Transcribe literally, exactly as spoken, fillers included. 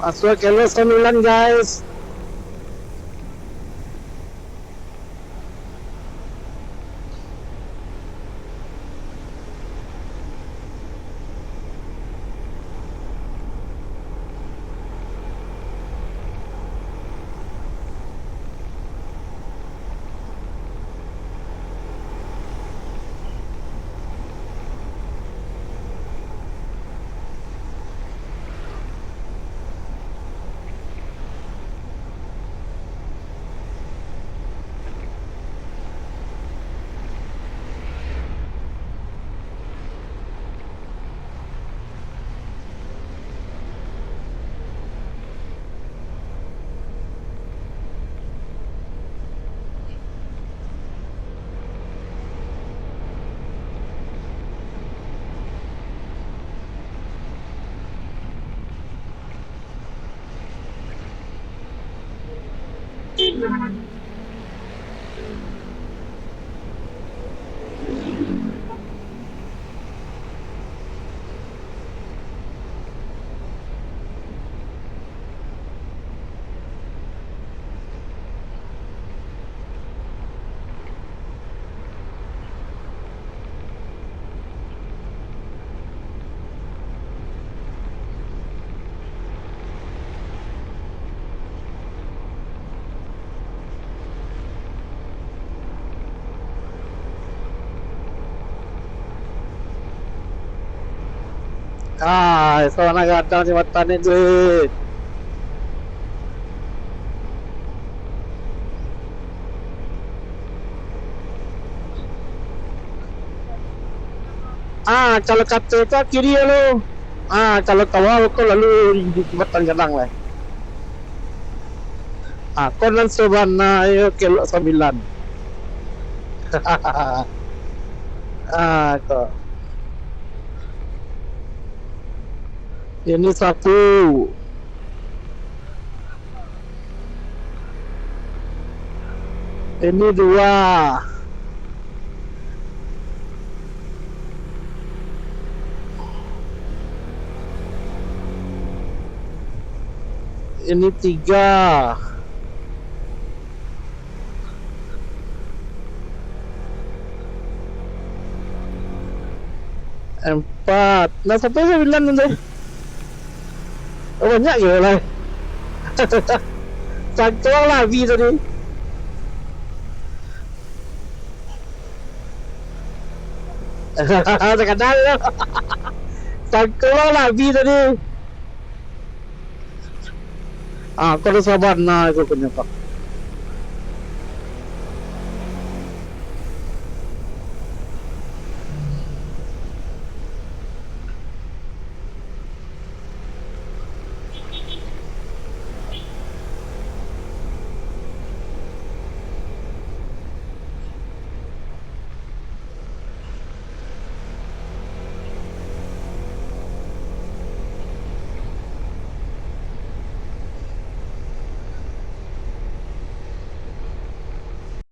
Masuak kilo sambilan, guys. Ah, salah nak gadang jambatan ni, duit. Ah, kalau kato ka kiri lalu. Ah, kalau ka bawah ko lalu di jambatan gadang lah. Ah, ko nan sabana yo kelok sambilan. Ah, ko. Ini sapu. Ini dua. Ini tiga. Empat. Nah, sampai sambilan tu. Oh, banyak je lah. Cangkang lah habis tadi. Takadal lah. Cangkang lah habis tadi. Ah, ko lah sabana ko, ko nyo ko.